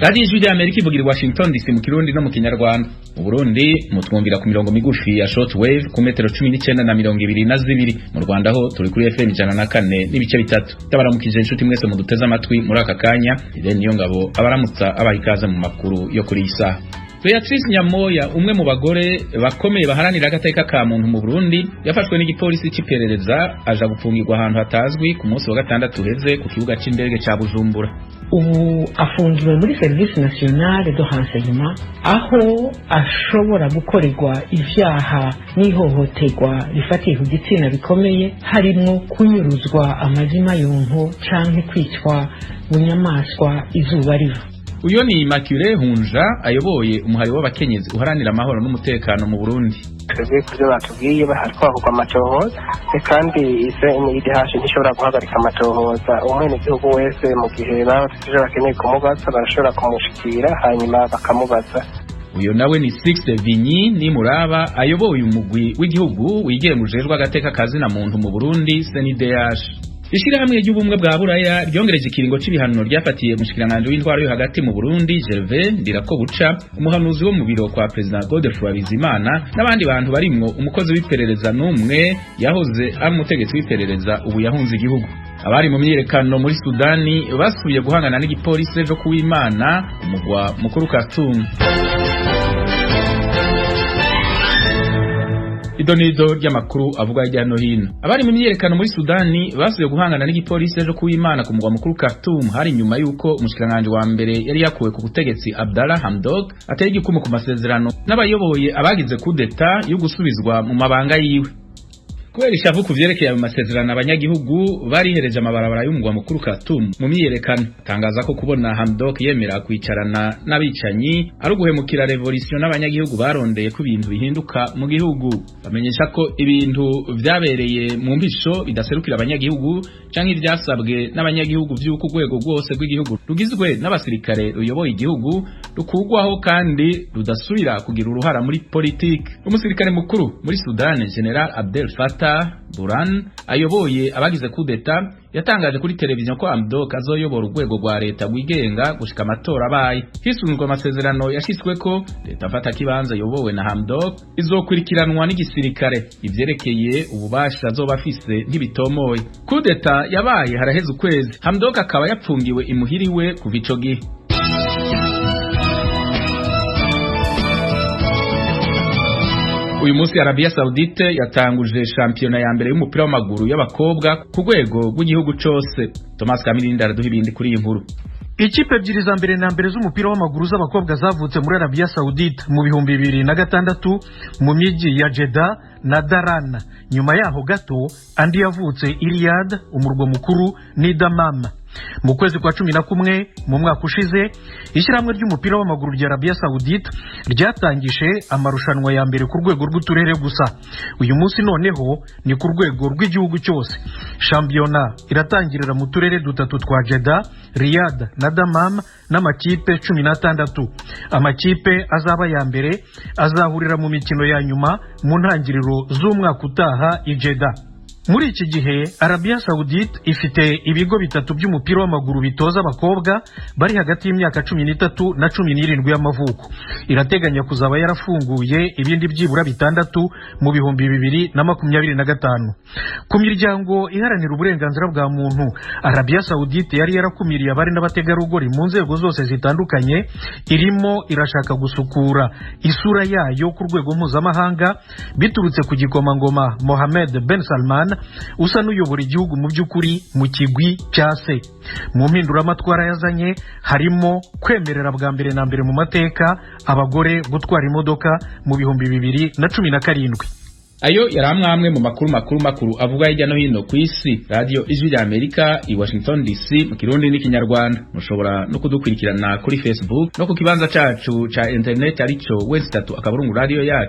Radiyo Ijwi rya Amerika ivugira i Washington DC mu Kirundi no mu Kinyarwanda. Mu Burundi mutwumvira ku mirongo migufi ya short wave ku metero 19 na 22. Mu Rwanda ho turi kuri FM 104.3. Tabaramukije inshuti mwese muduteze amatwi muri aka kanya. Irene niyo ngabo abaramutsa abaha ikaze mu makuru yo kuri iyi saha. Beatrice Nyamoya, umwe mu bagore bakomeye baharanira agateka ka muntu mu Burundi, yafashwe n'igipolisi c'iperereza aja gupfungirwa ahantu hatazwi ku munsi wa gatandatu uheze ku kibuga c'indege ca Bujumbura. Ubu afungiwe muri Service Nationale de Renseignement, aho ashobora gukorerwa ivyaha n'ihohoterwa rifatiye ku gitsina bikomeye, harimwo kunyuruzwa amazima yonko canke kwicwa mu nyamaswa izuba riva. Uyo ni Immaculée Hunja, ayoboye umuhari w'abakenyezi uharanira amahoro n'umutekano mu Burundi. Twebwe kubyo batubwiye bahatwahurwa amatohoza, kandi CNIDH ntishobora guhagarika amatohoza. Umwenegihugu wese, mu gihe baba bafite ivyo bakeneye kumubaza, barashobora kumushikira hanyuma bakamubaza. Uyo nawe ni Sixte Vinyi Nimuraba, ayoboye umugwi w'igihugu wigenga ujejwe agateka kazina muntu mu Burundi, CNIDH. Ishirahamwe ry'ubumwe bwa Buraya ryongereje ikiringo c'ibihano ryafatiye umushikiranganji w'intwaro yo hagati mu Burundi, Gervais Ndirakobuca, umuhanuzi wo mu biro kwa President Godefroid Bizimana, n'abandi bantu barimwo umukozi w'iperereza n'umwe yahoze ari umutegetsi w'iperereza ubu yahunze igihugu. Abari mu myiyerekano muri Sudani basubiye guhangana n'igipolisi ejo kuw'Imana umugwa mukuru Khartoum. Idonido ry'amakuru avuga hirya no hino. Abari mu myiyerekano muri Sudani basubiye guhangana n'igipolisi ejo kuw'Imana ku mugwa mukuru Khartoum. Hari nyuma y'uko umushikiranganji wa mbere yari yakuwe ku butegetsi, Abdallah Hamdok, ateye igikumu ku masezerano n'abayoboye abagize kudeta yo gusubizwa mu mabanga yiwe. Kubera ishavu ku vyerekeye ayo masezerano, abanyagihugu barihereje amabarabara y'umugwa mukuru Khartoum mu myiyerekano. Tangaza ko kubona Hamdok yemera kwicarana n'abicanyi ari uguhemukira revolution n'abanyagihugu barondeye ko ibintu bihinduka mu gihugu. Bamenyesha ko ibintu vyabereye mu mpisho bidaserukira abanyagihugu canke ivyasabwe n'abanyagihugu vy'uko urwego rwose rw'igihugu rugizwe n'abasirikare ruyoboye igihugu rukugwaho kandi rudasubira kugira uruhara muri politiki. Umusirikare mukuru muri Sudan, General Abdel Fattah Buran, ayoboye abagize kudeta, yatangaje kuri televiziyo ko Hamdok azoyobora urwego rwa leta rwigenga gushika amatora abaye. Hisunzwe amasezerano yashyizweko, leta mfata kibanza yobowe na Hamdok izokurikiranwa n'igisirikare. Ivyerekeye ububasha azoba afise ntibitomoye. Kudeta yabaye haraheze ukwezi, Hamdok akaba yapfungiwe imuhiriwe kuva ico gihe. Uyu munsi Arabia Saudite yatanguje shampiyona ya mbere y'umupira w'amaguru y'abakobwa ku rwego rw'igihugu cose. Thomas Kamirindi araduha ibindi kuri iyi nkuru. Ikipe ebyiri za mbere na mbere z'umupira w'amaguru z'abakobwa zavutse muri Arabia Saudite mu 2006 mu mijyi ya Jeddah na Daran. Nyuma yaho gato andi yavutse i Riyadh, umurwa mukuru, ni Damam. Mu kwezi kwa 11 mu mwaka ushize, ishyirahamwe ry'umupira w'amaguru rya Arabia Saudite ryatangije amarushanwa ya mbere ku rwego rw'uturere gusa. Uyu munsi noneho ni ku rwego rw'igihugu cyose. Shampiyona iratangirira mu turere dutatu twa Jeddah, Riyadh na Damam n'amakipe 16. Amakipe azaba ya mbere azahurira mu mikino ya nyuma mu ntangiriro z'umwaka utaha i Jeddah. Muri iki gihe Arabia Saudite ifite ibigo bitatu by'umupira w'amaguru bitoza abakobwa bari hagati y'imyaka 13 na 17 y'amavuko. Irateganya kuzaba yarafunguye ibindi byibura bitandatu mu 2025. Ku miryango iharanira uburenganzira bwa muntu, Arabia Saudite yari yarakumiriye abari n'abategarugori mu nzego zose zitandukanye, irimo irashaka gusukura isura yayo ku rwego mpuzamahanga biturutse ku gikomangoma Mohammed Ben Salman, usa n'uyobora igihugu mu by'ukuri mu kigwi cya se. Mu mpinduramatwara yazanye harimo kwemerera bwa mbere na mbere mu mateka abagore gutwara imodoka mu 2017. Ayo yari amwe mu makuru makuru avuga hirya no hino ku isi. Radio Ijwi rya Amerika i Washington DC mu Kirundi n'iKinyarwanda. Mushobora no kudukurikirana kuri Facebook no ku kibanza cacu ca internet, arico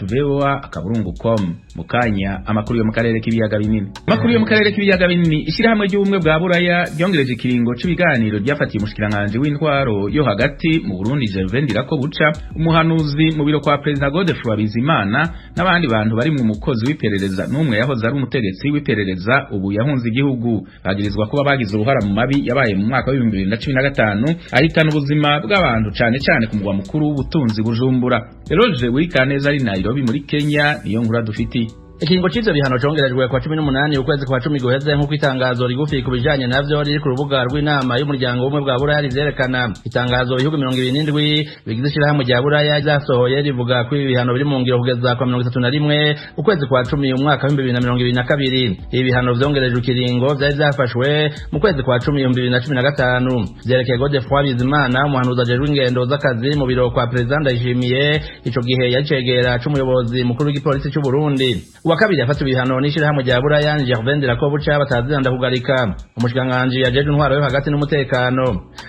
w3.radioyacuvoa.com. Mukanya amakuru yo mu karere k'ibiyaga binini. Amakuru yo mu karere k'ibiyaga binini: Ishirahamwe ry'ubumwe bwa Buraya ryongereje ikiringo c'ibiganiro ryafatiye umushikiranganji w'intwaro yo hagati mu Burundi, Gervais Ndirakobuca, umuhanuzi mu biro kwa President Godefroid Bizimana, n'abandi bantu bari mu mukozi umukozi w'iperereza n'umwe yahoze ari umutegetsi w'iperereza ubu yahunze igihugu. Bagirizwa kuba bagize uruhara mu mabi yabaye mu mwaka wa 2015 ahitana ubuzima bw'abantu cane cane ku mugwa mukuru w'ubutunzi Bujumbura. Eloge Wirikaneza ari Nairobi muri Kenya, niyo nkuru dufitiye. Ikiringo c'ivyo bihano congerejwe kwa 18 ukwezi kwa 10 guheze, nk'uko itangazo rigufi ku bijanye navyo riri ku rubuga rw'inama y'umuryango w'ubumwe bwa Buraya rivyerekana. Itangazo ibihugu 27 bigize ishirahamwe rya Buraya ryasohoye rivuga ko ibi bihano biri mu ngiro kugeza kwa 31 ukwezi kwa 10 umwaka wa 2022. Ibi bihano vyongerejwe ikiringo vyari vyafashwe mu kwezi kwa 10 2015, vyerekeye Godefroid Bizimana, umuhanuzi ajejwe ingendo z'akazi mu biro kwa Perezida Ndayishimiye, ico gihe yari cegera c'umuyobozi mukuru w'igipolisi c'u Burundi. Uwa kabiri yafatiwe ibihano n'ishirahamwe rya Buraya ni Gervais Ndirakobuca bataziranda kugarika, umushikiranganji ajejwe intwaro yo hagati n'umutekano.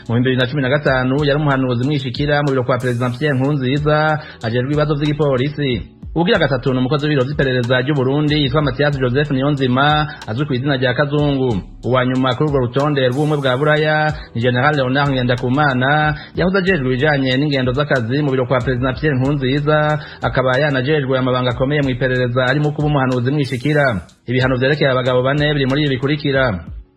Mu 2015 yari umuhanuzi mwishikira mu biro kwa Perezida Pierre Nkurunziza ajejwe ibibazo vy'igipolisi. Ugira gatatu ni umukozi w'ibiro vy'iperereza ry'u Burundi yitwa Mathias Joseph Niyonzima azwi ku izina rya Kazungu. Uwa nyuma kuri urwo rutonde rw'ubumwe bwa Buraya ni General Leonard Ngendakumana, yahoze ajejwe ibijanye n'ingendo z'akazi mu biro kwa Perezida Pierre Nkurunziza, akaba yanajejwe amabanga akomeye mu iperereza arimo kuba umuhanuzi mwishikira. Ibihano vyerekeye abagabo bane biri muri ibi bikurikira: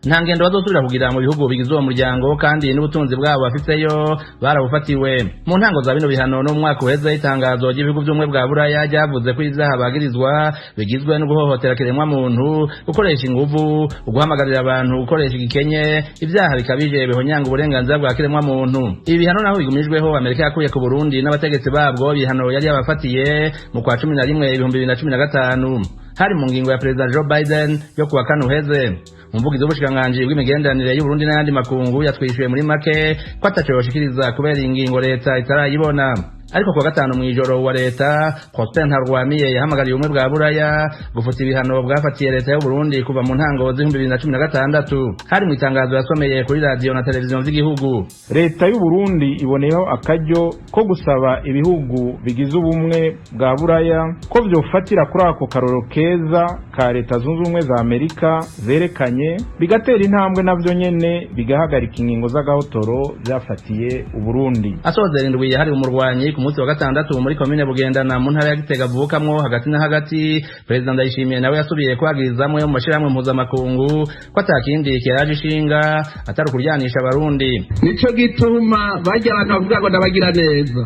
nta ngendo bazosubira kugira mu bihugu bigize uwo muryango, kandi n'ubutunzi bwabo bafiteyo barabufatiwe. Mu ntango za bino bihano no mu mwaka uheze, itangazo ry'ibihugu by'ubumwe bwa Buraya ryavuze ko ivyaha bagirizwa bigizwe no guhohotera kiremwa muntu, gukoresha inguvu, guhamagarira abantu gukoresha igikenye, ivyaha bikabije bihonyanga uburenganzira bwa kiremwa muntu. Ibi bihano naho bigumijweho, Amerika yakuye ku Burundi n'abategetsi babwo ibihano yari yabafatiye mu kwa 11 2015, hari mu ngingo ya Perezida Joe Biden yo kuwa kane uheze. Umuvugizi w'ubushikiranganji bw'imigenderanire y'Uburundi n'ayandi makungu yatwishuye muri make ko ataco yoshikiriza kubera ingingo leta itarayibona. Ariko kuwa gatanu mw'ijoro wa leta Prosper Ntarwamiye yahamagariye ubumwe bwa Buraya gufuta ibihano bwafatiye leta y'u Burundi kuva mu ntango z'2016, hari mu itangazo yasomeye kuri radiyo na televiziyo vy'igihugu. Leta y'u Burundi iboneyeho akaryo ko gusaba ibihugu bigize ubumwe bwa Buraya ko vyofatira kuri ako karoro keza ka Leta Zunze Ubumwe za Amerika zerekanye, bigatera intambwe navyo nyene bigahagarika ingingo z'agahotoro vyafatiye Uburundi. Asozera indwi yahariwe umurwanyi ku munsi wa gatandatu muri komine Bugendana mu ntara ya Gitega avukamwo hagati na hagati, Perezida Ndayishimiye nawe yasubiye kwagiriza amwe mu mashirahamwe mpuzamakungu ko atakindi kiraje ishinga atari ukuryanisha Abarundi. Nico gituma barya abantu bavuga ngo ndabagira neza,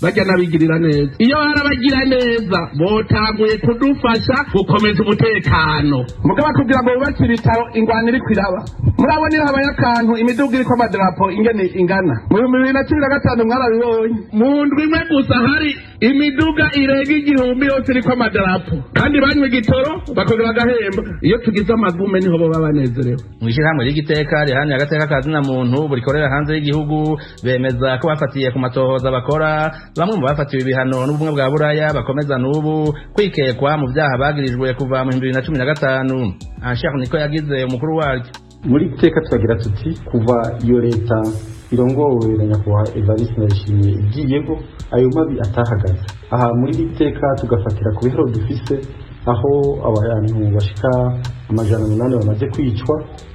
barya n'abigirira neza. Iyo barabagira neza botanguye kudufasha gukomeza umutekano, mugabo kugira ngo bubake ibitaro ingwano iriko iraba. Murabona iyo habaye akantu imiduga iriko amadarapo ingene ingana. Mu 2015 mwarabibonye, mu ndwi imwe gusa hari imiduga irenga 1000 yose iriko amadarapo, kandi banywa igitoro bakongera bagahemba. Iyo tugize amagume niho boba banezerewe. Mw'ishirahamwe ry'igiteka riharanira agateka ka zina muntu burikorera hanze y'igihugu bemeza ko bafatiye ku matohoza bakora, bamwe mu bafatiwe ibihano n'ubumwe bwa Buraya bakomeza n'ubu kwikekwa mu vyaha bagirijwe kuva mu 2015. Anshar niko yagize umukuru waryo. Muri iteka turagira tuti kuva iyo leta irongowe na nyakubahwa Evariste Ndayishimiye igiyeho, ayo mabi atahagaze. Aha muri iri teka tugafatira ku biharo dufise, aho abantu bashika 800 bamaze kwicwa,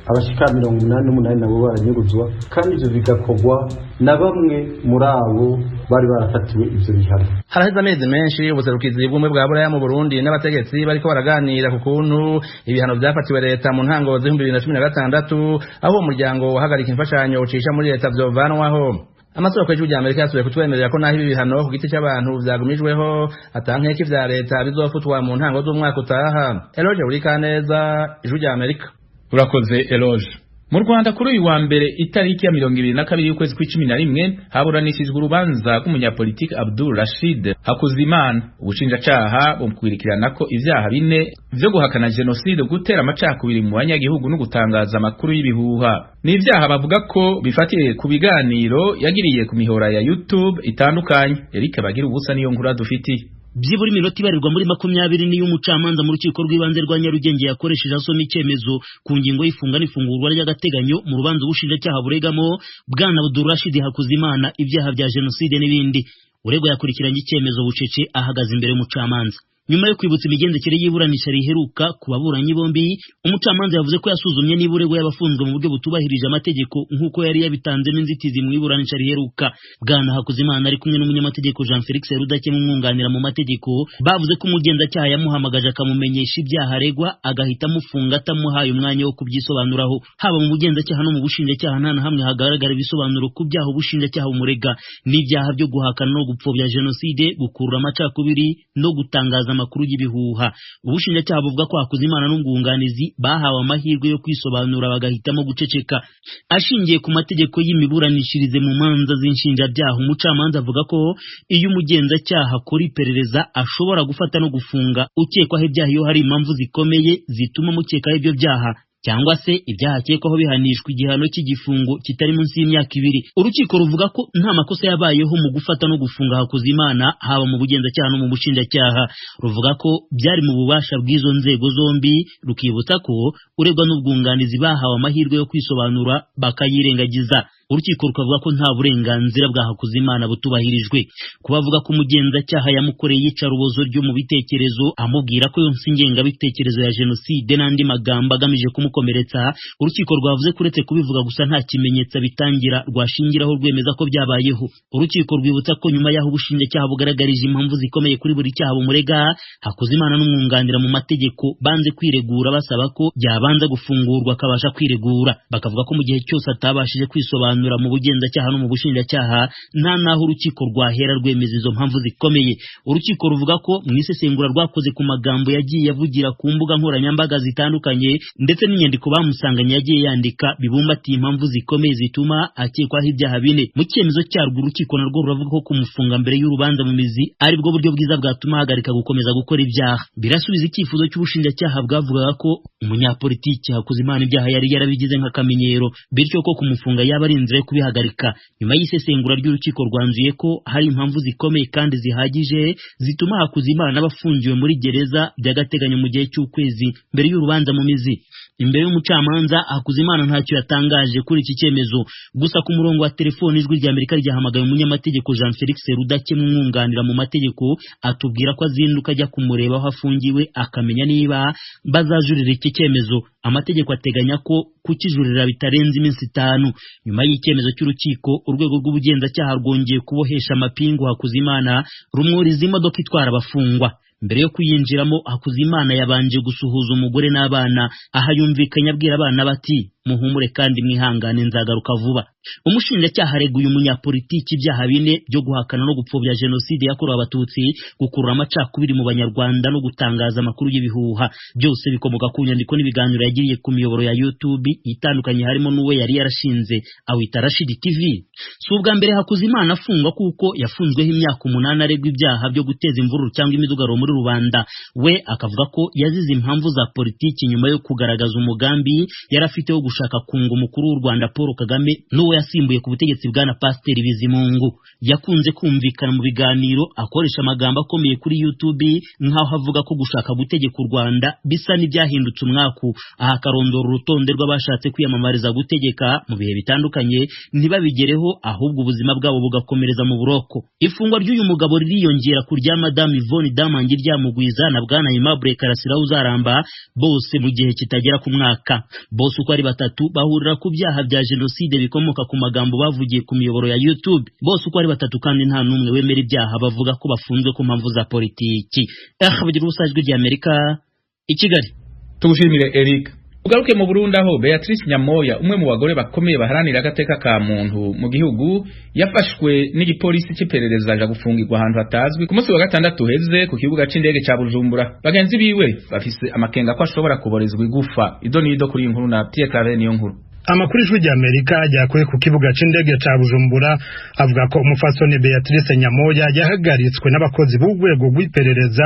abashika 88 nabo baranyuruzwa, kandi ivyo bigakorwa na bamwe muri abo bari barafatiwe ivyo bihano. Haraheze amezi menshi ubuserukizi bw'ubumwe bwa Buraya mu Burundi n'abategetsi bariko baraganira ku kuntu ibihano vyafatiwe leta mu ntango z'2016, aho uwo muryango wahagarika imfashanyo ucisha muri leta, vyovanwaho. Amasoko y'Ijwi rya Amerika yasubiye kutwemerera ko naho ibi bihano ku giti c'abantu vyagumijweho, ata nkeka ivya leta bizofutwa mu ntango z'umwaka utaha. Eloge Burikaneza, Ijwi rya Amerika. Urakoze Eloge. Mu Rwanda kuri uyu wa mbere itariki ya 22 y'ukwezi kw'icumi na rimwe haburanishijwe urubanza rw'umunyapolitiki Abdul Rashid Hakuzimana. Ubushinjacaha bumukwirikirana ko ivyaha bine vyo guhakana jenoside, gutera amacakubiri mu banyagihugu no gutangaza amakuru y'ibihuha. Ni ivyaha bavuga ko bifatiye ku biganiro yagiriye ku mihora ya YouTube itandukanye. Eric Bagira ubusa niyo nkuru dufitiye. Byibura iminota ibarirwa muri 20 niyo umucamanza mu rukiko rw'ibanze rwa Nyarugenge yakoresheje asoma icyemezo ku ngingo y'ifunga n'ifungurwa ry'agateganyo mu rubanza ubushinjacyaha buregamo Bwana Abdul Rashid Hakuzimana ibyaha bya jenoside n'ibindi. Uregwa yakurikiranye icyemezo bucece ahagaze imbere y'umucamanza. Nyuma yo kwibutsa imigendekere y'iburanisha riheruka ku baburanyi bombi, umucamanza yavuze ko yasuzumye niba uregwa yabafunzwe mu buryo butubahirije amategeko nk'uko yari yabitanzemo inzitizi mu iburanisha riheruka. Bwana Hakuzimana ari kumwe n'umunyamategeko Jean Felix Rudakemwa umwunganira mu mategeko, bavuze ko umugenzacyaha yamuhamagaje akamumenyesha ibyaha aregwa agahita amufunga atamuhaye umwanya wo kubyisobanuraho. Haba mu bugenzacyaha no mu bushinjacyaha nta na hamwe hagaragara ibisobanuro ku byaha ubushinjacyaha bumurega, n'ibyaha byo guhakana no gupfobya jenoside, gukurura amacakubiri no gutangaza amakuru y'ibihuha. Ubushinjacyaha buvuga ko Hakuzimana n'umwunganizi bahawe amahirwe yo kwisobanura bagahitamo guceceka. Ashingiye ku mategeko y'imiburanishirize mu manza z'inshinjabyaha, umucamanza avuga ko iyo umugenzacyaha akora iperereza ashobora gufata no gufunga ukekwaho ibyaha iyo hari impamvu zikomeye zituma amukekaho ibyo byaha, cyangwa se ibyaha akekwaho bihanishwa igihano cy'igifungo kitari munsi y'imyaka 2. Urukiko ruvuga ko nta makosa yabayeho mu gufata no gufunga Hakuzimana, haba mu bugenzacyaha no mu bushinjacyaha. Ruvuga ko byari mu bubasha bw'izo nzego zombi, rukibutsa ko uregwa n'ubwunganizi bahawe amahirwe yo kwisobanura bakayirengagiza. Urukiko rukavuga ko nta burenganzira bwa Hakuzimana butubahirijwe. Kubavuga ko umugenzacyaha yamukoreye iyicarubozo ryo mu bitekerezo, amubwira ko yonse ingengabitekerezo ya jenoside n'andi magambo agamije kumukomeretsa, urukiko rwavuze ko uretse kubivuga gusa nta kimenyetso bitangira rwashingiraho rwemeza ko byabayeho. Urukiko rwibutsa ko nyuma y'aho ubushinjacyaha bugaragarije impamvu zikomeye kuri buri cyaha bumurega, Hakuzimana n'umwunganira mu mategeko banze kwiregura basaba ko yabanza gufungurwa akabasha kwiregura. Bakavuga ko mu gihe cyose atabashije kwisobanura mu bugenzacyaha no mu bushinjacyaha nta naho urukiko rwahera rwemeza izo mpamvu zikomeye. Urukiko ruvuga ko mu isesengura rwakoze ku magambo yagiye avugira ku mbuga nkoranyambaga zitandukanye ndetse n'inyandiko bamusanganye yagiye yandika bibumbatiye impamvu zikomeye zituma akekwaho ibyaha 4. Mu cyemezo cyarwo urukiko narwo ruravuga ko kumufunga mbere y'urubanza mu mizi ari bwo buryo bwiza bwatuma ahagarika gukomeza gukora ibyaha. Birasubiza icyifuzo cy'ubushinjacyaha bwavugaga ko umunyapolitiki Hakuzimana ibyaha yari yarabigize nk'akamenyero, bityo ko kumufunga yaba ari inzira yo kubihagarika. Nyuma y'isesengura ry'urukiko rwanzuye ko hari impamvu zikomeye kandi zihagije zituma Hakuzimana abafungiwe muri gereza by'agateganyo mu gihe cy'ukwezi mbere y'urubanza mu mizi. Imbere y'umucamanza Hakuzimana ntacyo yatangaje kuri iki cyemezo. Gusa ku murongo wa telefoni Ijwi rya Amerika ryahamagaye umunyamategeko Jean Felix Rudakemwa umwunganira mu mategeko, atubwira ko azinduka ajya kumureba aho afungiwe akamenya niba bazajurira iki cyemezo. Amategeko ateganya ko kukijurira bitarenze iminsi 5. Nyuma y'icyemezo cy'urukiko, urwego rw'ubugenzacyaha rwongeye kubohesha amapingu Hakuzimana, rumwuriza imodoka itwara abafungwa. Mbere yo kuyinjiramo Hakuzimana yabanje gusuhuza umugore n'abana, aha yumvikanye abwira abana bati muhumure kandi mwihangane nzagaruka vuba. Umushinjacyaha areguye umunyapolitiki ibyaha 4 byo guhakana no gupfobya jenoside yakorewe Abatutsi, gukurura amacakubiri mu Banyarwanda no gutangaza amakuru y'ibihuha. Byose bikomoka ku nyandiko n'ibiganiro yagiriye ku miyoboro ya YouTube itandukanye, harimo n'uwo yari yarashinze awita Rashid TV. Si ubwa mbere Hakuzimana afungwa kuko yafunzweho imyaka 8 aregwa ibyaha byo guteza imvururu cyangwa imidugararo muri rubanda. We akavuga ko yazize impamvu za politiki nyuma yo kugaragaza umugambi yari afite wo gushaka kunga umukuru w'u Rwanda Paul Kagame n'uwo yasimbuye ku butegetsi bwana Pasiteri Bizimungu. Yakunze kumvikana mu biganiro akoresha amagambo akomeye kuri YouTube nk'aho avuga ko gushaka gutegeka u Rwanda bisa n'ibyahindutse umwaku, aha akarondora urutonde rw'abashatse kwiyamamariza gutegeka mu bihe bitandukanye ntibabigereho, ahubwo ubuzima bwabo bugakomereza mu buroko. Ifungwa ry'uyu mugabo ririyongera ku rya Madame Yvonne Damangi Ryamugwiza na bwana Aimable Karasira Uzaramba, bose mu gihe kitagera ku mwaka. Bose uko ari batatu bahurira ku byaha bya jenoside bikomoka ku magambo bavugiye ku miyoboro ya YouTube. Bose uko ari batatu kandi nta n'umwe wemera ibyaha, bavuga ko bafunzwe ku mpamvu za politiki. Bagira ubusa Ijwi rya Amerika i Kigali. Tugushimire Eric. Ugaruke mu Burundi aho Beatrice Nyamoya, umwe mu bagore bakomeye baharanira agateka ka muntu mu gihugu, yafashwe n'igipolisi c'iperereza aja gufungirwa ahantu hatazwi ku munsi wa gatandatu uheze ku kibuga c'indege ca Bujumbura. Bagenzi biwe bafise amakenga ko ashobora kuborezwa igufa. Ido nido kuri inkuru na Pierre Claver niyo nkuru. Amakuru Ijwi rya Amerika ryakuye ku kibuga c'indege ca Bujumbura avuga ko umufasoni Beatrice Nyamoya yahagaritswe n'abakozi b'urwego rw'iperereza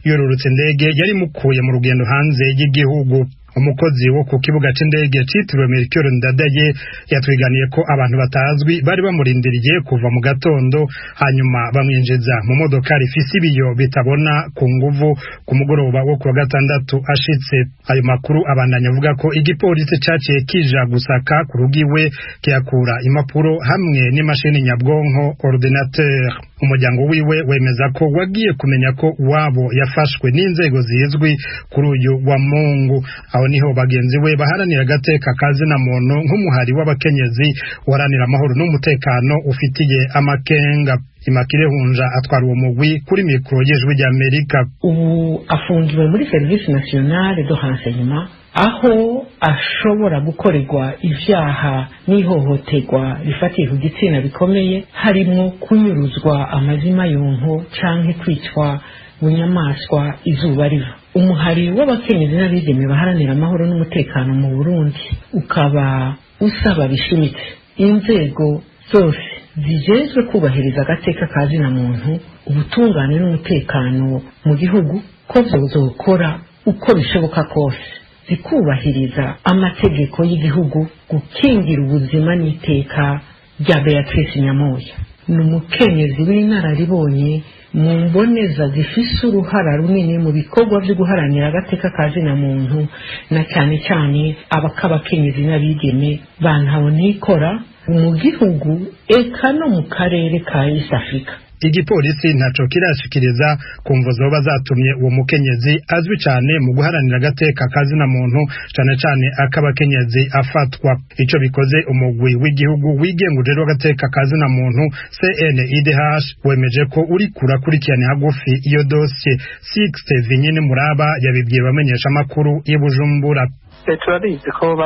yororotse indege yari mukuye mu rugendo hanze y'igihugu. Umukozi wo ku kibuga c'indege citiriwe Melchior Ndadaye yatwiganiye ko abantu batazwi bari bamurindiriye kuva mu gatondo, hanyuma bamwinjiza mu modoka ifise ibiyo bitabona ku nguvu ku mugoroba wo kuwa gatandatu ashitse. Ayo makuru abandanya avuga ko igipolisi caciye kija gusaka ku rugo iwe, kiyakura impapuro hamwe n'imashini nyabwonko ordinateur. Umuryango wiwe wemeza ko wagiye kumenya ko wabo yafashwe n'inzego zizwi kuri uyu wa Mungu. Aho niho bagenzi we baharanira agateka kazina muntu nk'umuhari w'abakenyezi uharanira amahoro n'umutekano ufitiye amakenga. Imakire Hunja atwara uwo mugwi kuri mikoro y'Ijwi ry'Amerika. Ubu afungiwe muri service nationale de renseignement, aho ashobora gukorerwa ivyaha n'ihohoterwa rifatiye ku gitsina bikomeye, harimwo kunyuruzwa amazima yonko canke kwicwa bunyamaswa izuba riva. Umuhari w'abakenyezi n'abigeme baharanira amahoro n'umutekano mu Burundi ukaba usaba bishimitse inzego zose zijejwe kubahiriza agateka ka zina muntu, ubutungane n'umutekano mu gihugu ko zokora uko bishoboka kose zikubahiriza amategeko y'igihugu, gukingira ubuzima n'iteka rya Beatrice Nyamoya. Ni umukenyezi w'inararibonye mu mboneza zifise uruhara runini mu bikorwa byo guharanira agateka ka zina muntu, na cyane cyane abakabakenyezi n'abigeme bantahonikora mu gihugu eka no mu karere ka East Africa. Igipolisi ntaco kirashikiriza ku mvo zoba zatumye uwo mukenyezi azwi cane mu guharanira agateka kazina muntu, cane cane ak'abakenyezi, afatwa. Ico bikoze, umugwi w'igihugu wigenga ujejwe agateka kazina muntu CNIDH wemeje ko uri kurakurikirana hagufi iyo dosiye. Sixte Vinyine Muraba yabibwiye bamenyesha amakuru i Bujumbura. Turabizi ko